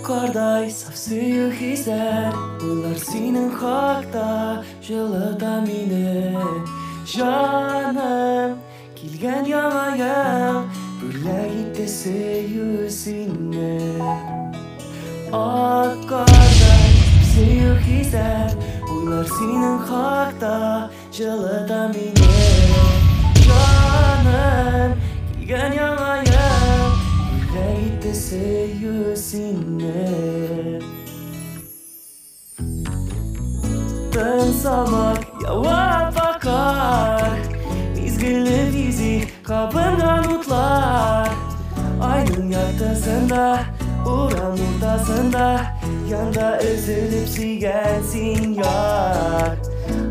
Ак кардай саф сөю хисләр, уйлар синең хакта җылыта мине. Җаным, килгән яңа ел бүләк итте сөю сине. Ак кардай сөю хисләр, уйлар синең хакта җылыта мине. Җаным, килгән яңа ел бүләк итте сөю сине. Тын салмак ява кар, мизгелне бизи кабынган утлар. Айның яктысында, урам уртасында, янда өзелеп сөйгән син яр.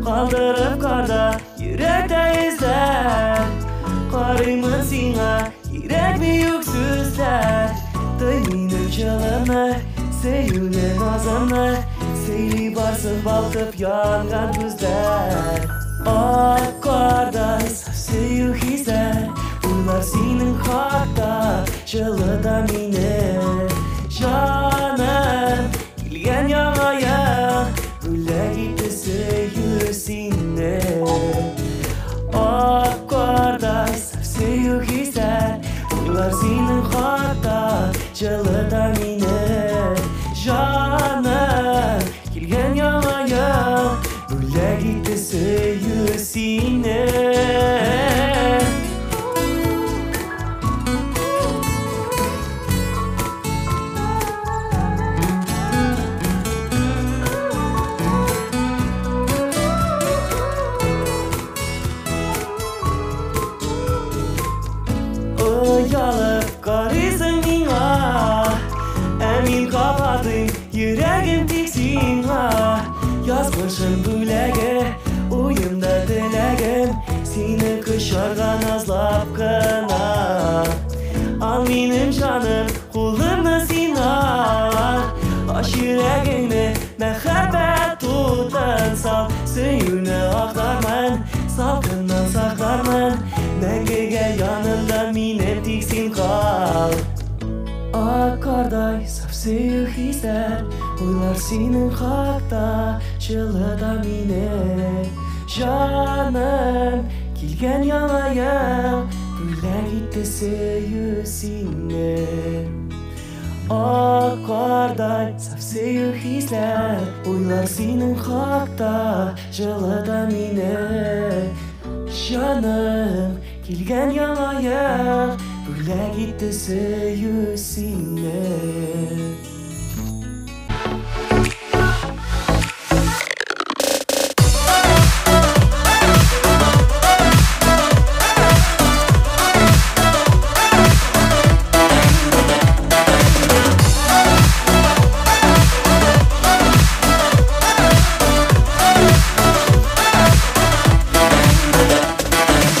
Калдырып карда йөрәктә эзләр, карыймын сиңа, кирәкми юк сүзләр. Той минем җылымны, сөюне, назымны, сөйли барсын балкып янган күзләр. Ак кардай саф сөю хисләр, уйлар синең хакта җылыта мине. Җаным, килгән яңа ел бүләк итте сөю сине. Ак кардай саф сөю хисләр, уйлар синең хакта җылыта мине. Җаным, килгән яңа ел бүләк итте сөю сине. Оялып карыйсың миңа, ә мин кабатлыйм йөрәгем тик сиңа. Язмышым бүләге, уемда теләгем, сине кочарга назлап кына. Ал минем җаным, кулымны сиңа, ач йөрәгеңне, мәхәббәт утын сал. Сөюне аклармын, салкыннан саклармын, мәңгегә янымда минем тик син кал. Ак кардай саф сөю хисләр, уйлар синең хакта җылыта мине. Җаным, килгән яңа ел бүләк итте сөю сине. Ак кардай саф сөю хисләр, уйлар синең хакта җылыта мине. Җаным, килгән яңа ел бүләк итте сөю сине.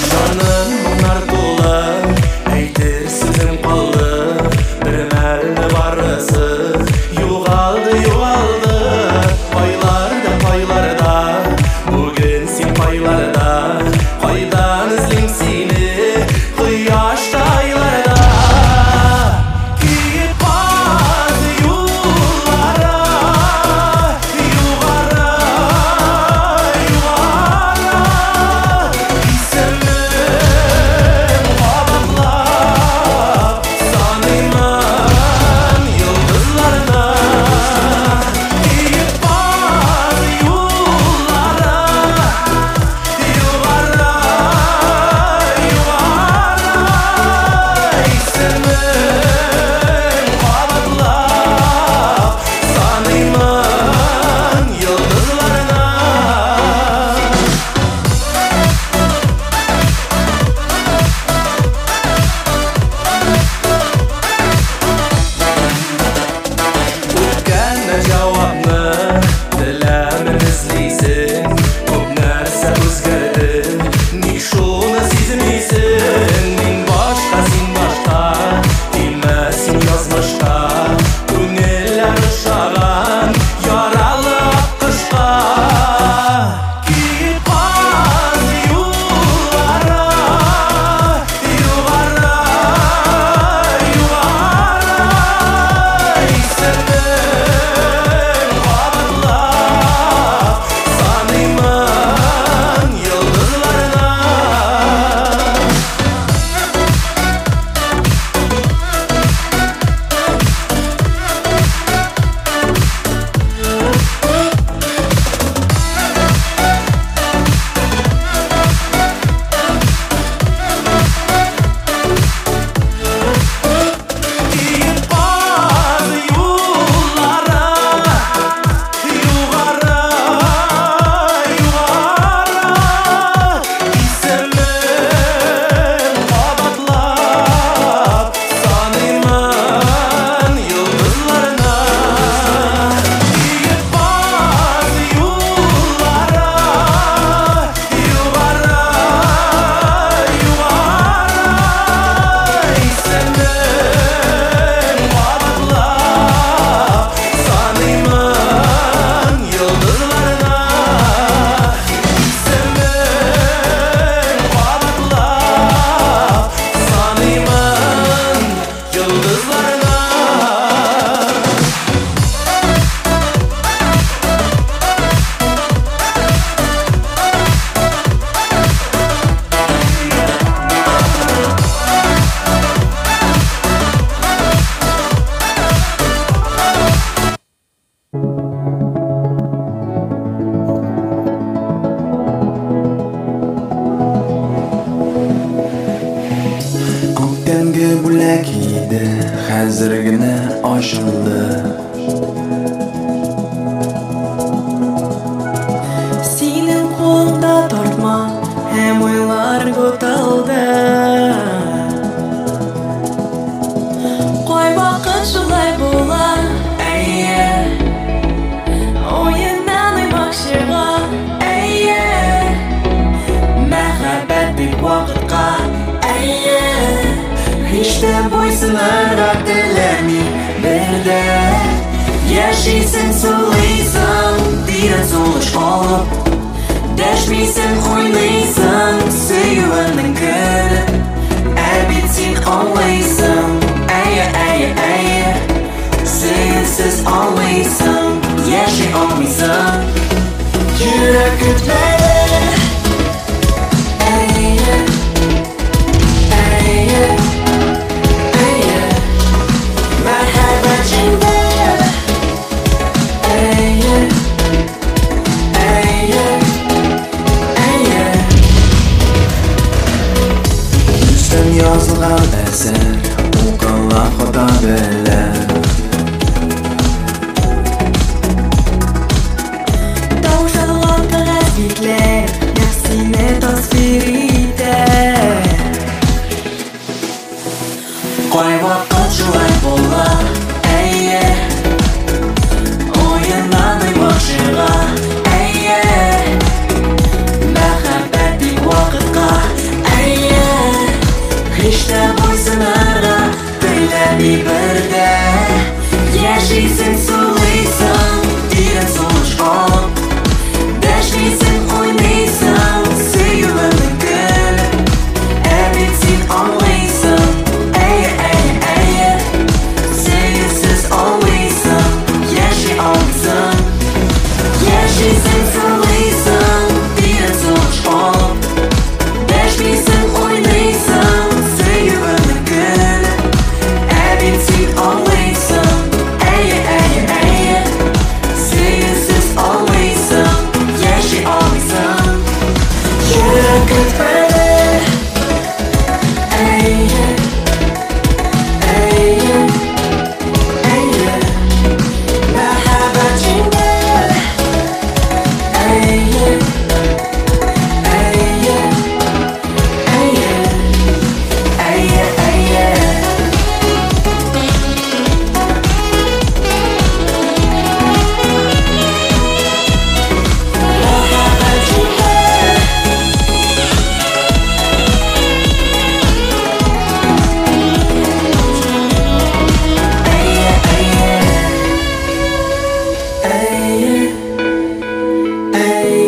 Җаным моңнар тулы, әйтер сүзем калды, бер мәлне барысы. бүләк иде, хәзер генә ачылды. Синең кулыңда тартма һәм уйлар буталды. Кайвакыт шулай була, әйе. Уеннан уймак чыга, әйе. Мәхәббәт бит вакытка, әйе. Һич тә буйсынырга теләми бер дә. Яшисең, сулыйсың, тирән сулыш алып. Дәшмисең, уйлыйсың, сөюеңнең көлеп. Ә бит син аңлыйсың, әйе, әйе, әйе. Сөюсез аңлыйсың, яши алмыйсың. Йөрәк көтмәде, әйе, әйе, әйе. Мәхәббәт җиңде, әйе, әйе, әйе. Өстән язылган әсәр, укыла хата белән. Таушалган кәгазь битләр нәкъ сине тасвир итә. Кайвакыт шулай була, әйе. Уеннан уймак чыга, әйе. Мәхәббәт бит вакытка, әйе. Һич тә буйсынырга теләми бер дә. Яшисең, сулыйсың, тирән сулыш алып. Дәшмисең, уйныйсың, сөюеңне көлеп. Ә бит син аңлыйсың, әйе, әйе, әйе. Сөюсез аңлыйсың, яши алмыйсың. Яшисең, сулыйсың, тирән сулыш алып. Дәшмисең, уйныйсың, сөюеңне көлеп. Ә бит син аңлыйсың, әйе, әйе, әйе. Сөюсез аңлыйсың, яши алмыйсың. Йөрәк көтмәде, әйе, әйе, әйе. Мәхәббәт җиңде, әйе, әйе, әйе, әйе, әйе. Мәхәббәт җиңде. Әйе, әйе. Әйе, әйе,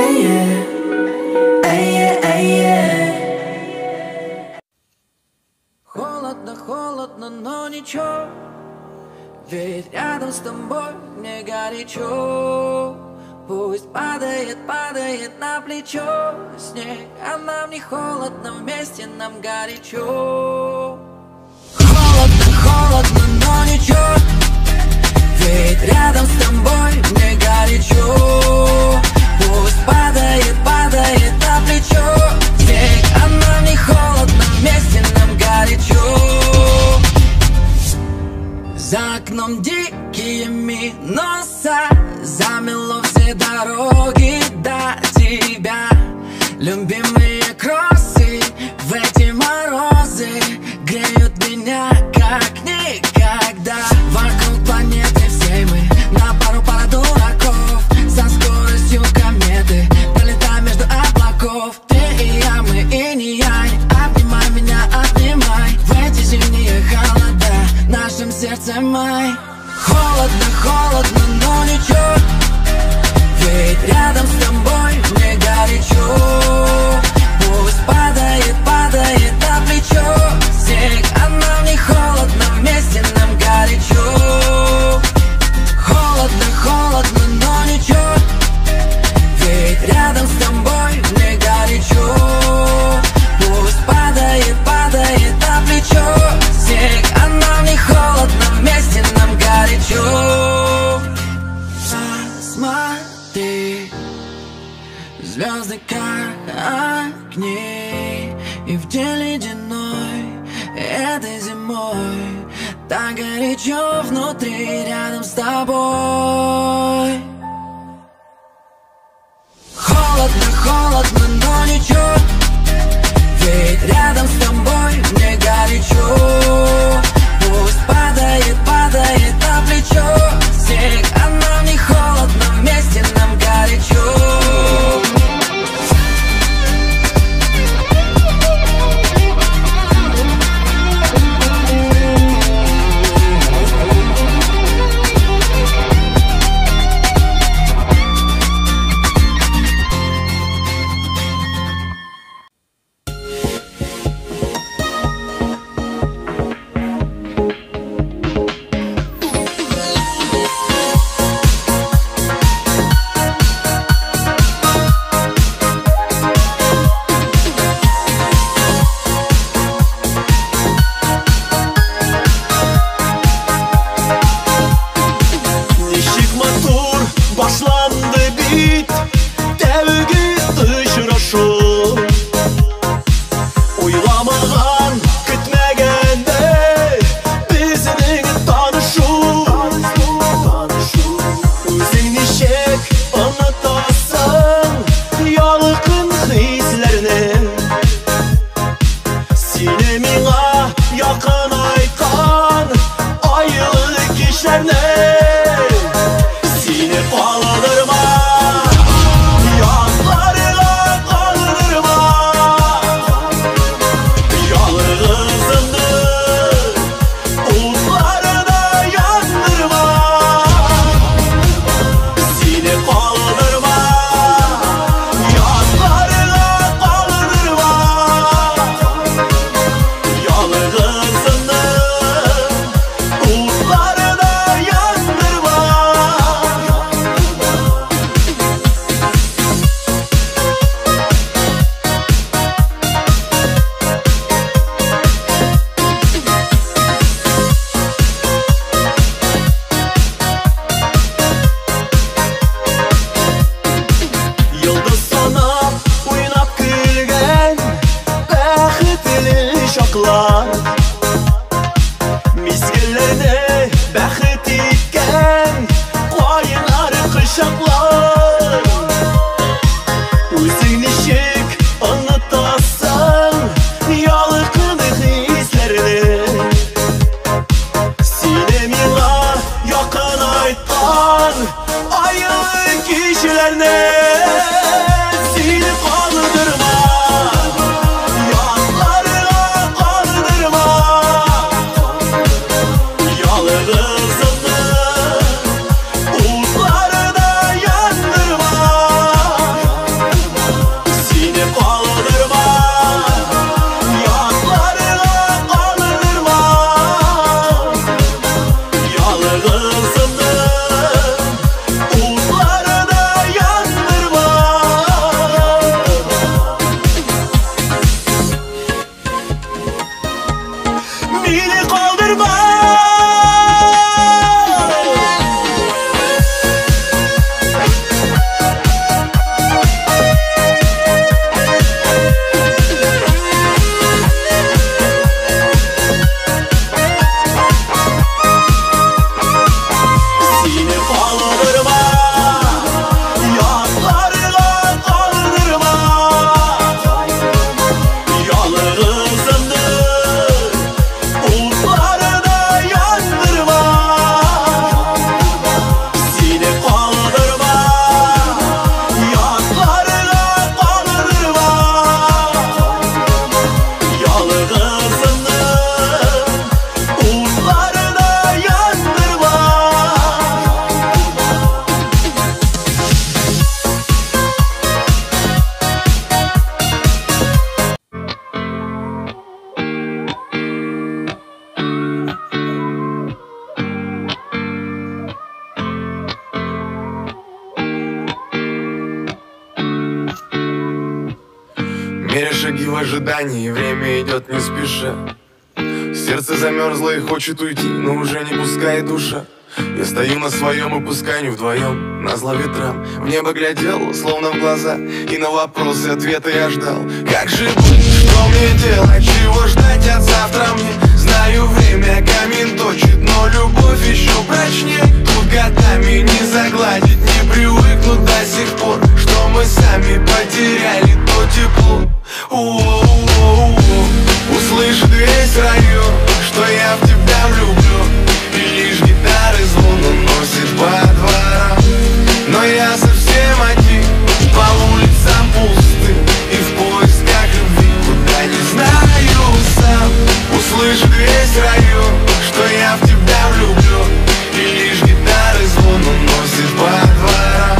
әйе, әйе, әйе. Холодно, холодно, но ничего, ведь рядом с тобой мне горячо. Пусть падает, падает на плечо снег, а нам не холодно, вместе нам горячо. Холодно, холодно, но ничего, ведь рядом с тобой мне горячо. Пусть падает, падает на плечо снег, а нам не холодно, вместе нам горячо. За окном дикие минуса, замело все дороги до тебя. Любимые кроссы в эти морозы греют меня как никогда. Вокруг планеты всей мы на пару пара дураков, со скоростью кометы пролетаем между облаков. Ты и я, мы и не я, обнимай меня, обнимай в эти зимние холода, в нашем сердце май. Холодно, холодно, но ничего, ведь рядом с тобой мне горячо. Пусть падает, падает на плечо снег, а нам не холодно, вместе нам горячо. Холодно, холодно, но ничего, ведь рядом с тобой мне горячо. Пусть падает, падает на плечо снег, а нам не холодно, вместе нам горячо. Посмотри, звезды как Этой зимой так горячо внутри, рядом с тобой. Холодно, холодно, но ничего, ведь рядом с тобой мне горячо. Пусть падает, падает на плечо снег, а нам не холодно, вместе нам горячо. Меря шаги в ожидании, время идет не спеша. Сердце замерзло и хочет уйти, но уже не пускает душа. Я стою на своем и пускай не вдвоем, назло ветрам. В небо глядел, словно в глаза, и на вопросы ответы я ждал. Как же быть, что мне делать, чего ждать от завтра мне? весь район, что я в тебя влюблен. И лишь гитары звон уносит по дворам. Но я совсем один, по улицам пустым, и в поисках любви, куда не знаю сам. Услышит весь район, что я в тебя влюблен. И лишь гитары звон уносит по дворам.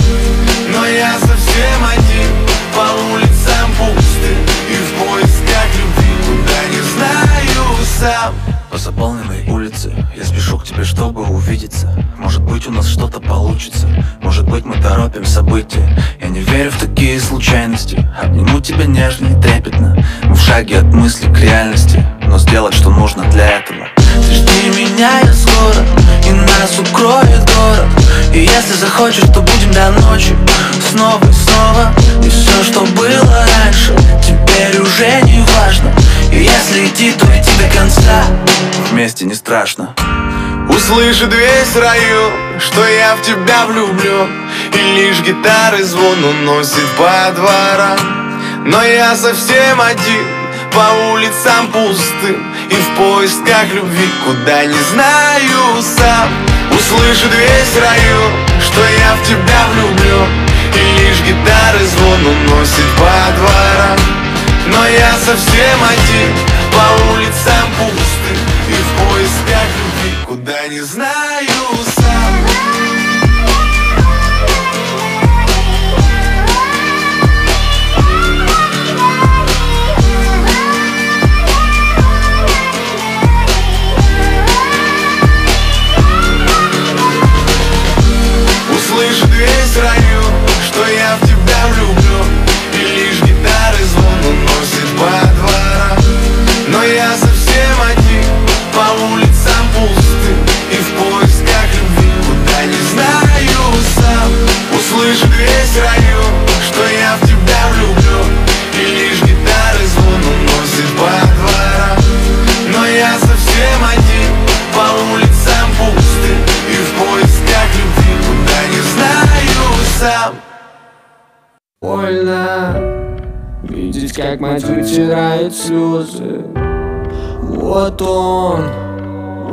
Но я совсем один, по улицам пустым, и в поисках любви, куда не знаю сам. По заполненной улице я спешу к тебе, чтобы увидеться. Может быть, у нас что-то получится. Может быть, мы торопим события. Я не верю в такие случайности. Обниму тебя нежно и трепетно. Мы в шаге от мысли к реальности, но сделать, что нужно для этого. Ты жди меня, я скоро, и нас укроет город. И если захочешь, то будем до ночи снова и снова. И все, что было раньше, теперь уже не важно. И если идти, то идти до конца. Вместе не страшно. Услышит весь район, что я в тебя влюблен. И лишь гитары звон уносит по дворам. Но я совсем один, по улицам пустым, и в поисках любви, куда не знаю сам. Услышит весь район, что я в тебя влюблен. И лишь гитары звон уносит по дворам. Но я совсем один, по улицам пустым, и в поисках любви, куда не знаю сам. Услышит весь район, что я в тебя влюблен. И лишь гитары звон уносит по дворам. Но я совсем один, по улицам пустым, и в поисках любви, куда не знаю сам. Услышит весь район, что я в тебя влюблен. И лишь гитары звон уносит по дворам. Но я совсем один, по улицам пустым, и в поисках любви, куда не знаю сам. Больно видеть, как мать вытирает слезы. Вот он,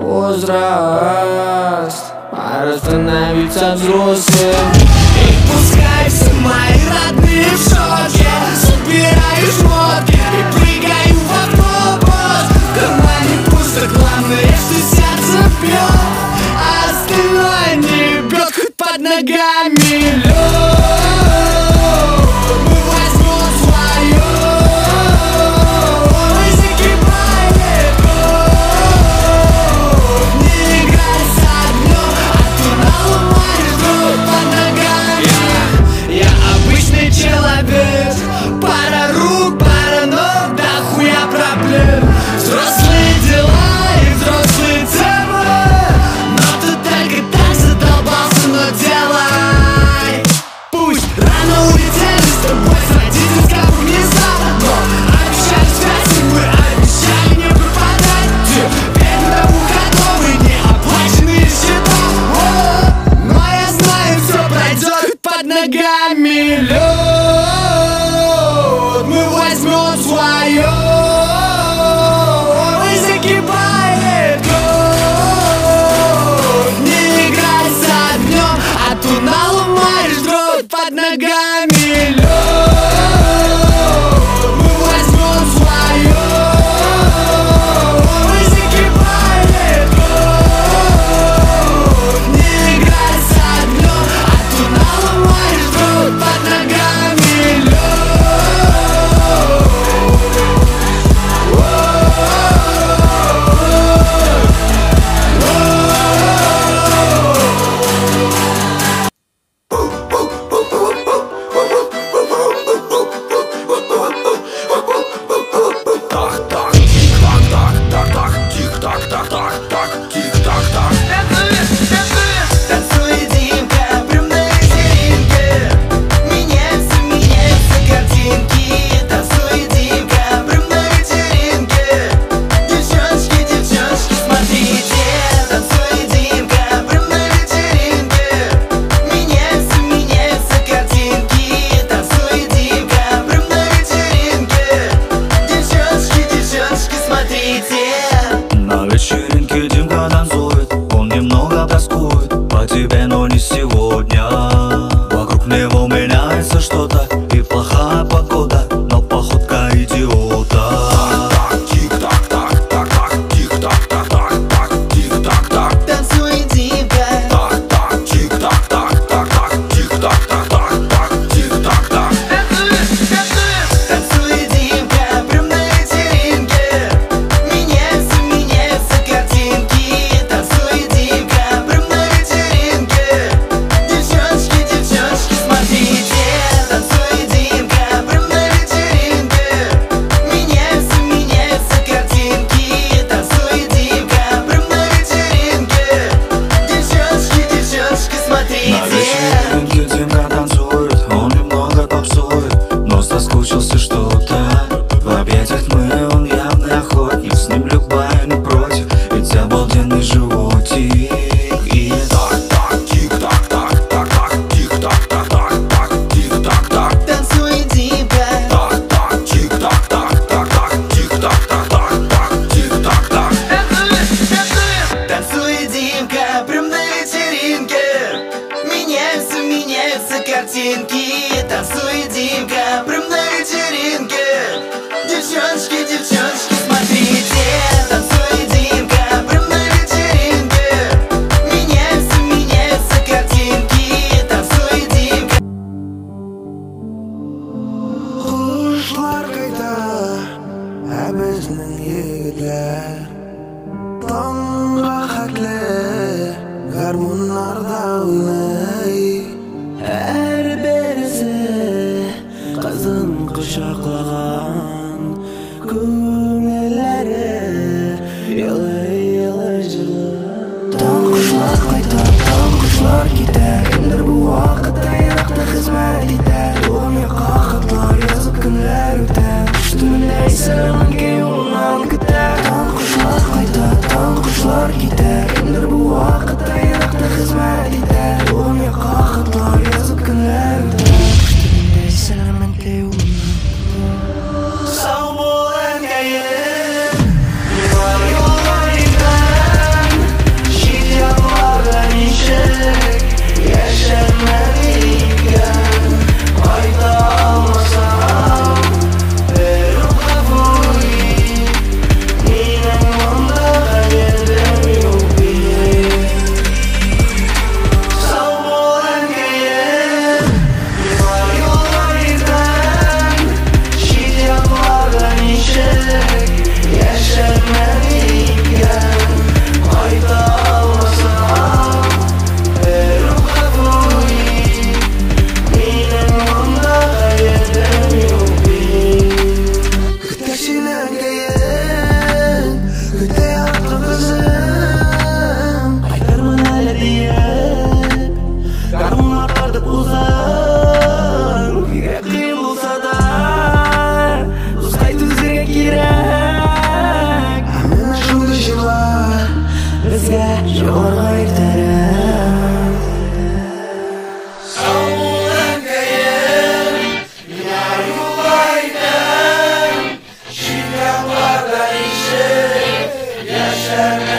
возраст, пора становиться взрослым. И пускай все мои родные в шоке, собираю шмотки и прыгаю в автобус. В кармане пусто, главное, что сердце бьет, а остальное не бьет, хоть под ногами лед. Мы возьмем свое, мы закипает кровь. Не играй с огнем, а ты наломаешь дров под ногами. Я обычный человек, пара рук. Йөриләр. Таңга хәтле гармуннарда уйный. Һәрберсе кызын кочаклаган, күңелләре елый-елый җырлый. Таң кошлар кайта, таң кошлар китә. Кемдер бу вакытта еракта хезмәт итә. Туган якка хатлар язып көннәр үтә. Төш төбендә исән әнкәй юлыннан көтә. Таң кошлар кайта, таң кошлар китә. Кемдер бу вакытта еракта хезмәт итә. Туган якка хатлар язып көннәр үтә. Төш төбендә исән әнкәй юлыннан көтә. Сау бул, әнкәем, миңа юлга иртән. Чит якларда ничек яшәрмен икән? Кайта алмасам, берүк гафу ит. Минем монда гаебем юк бит. Сау бул, әнкәем, миңа юлга иртән. Чит якларда ничек яшәрмен икән? Кайта алмасам, берүк гафу ит. Минем монда гаебем юк бит. Көтә сине әнкәем, көтә яраткан кызым. Кайтырмын әле диеп, гармуннар тартып узам. Бигрәк кыен булса да, дускай түзәргә кирәк. Ә менә шундый җырлар безгә җырларга иртәрәк. Сау бул, әнкәем, миңа юлга иртән. Чит якларда ничек яшәрмен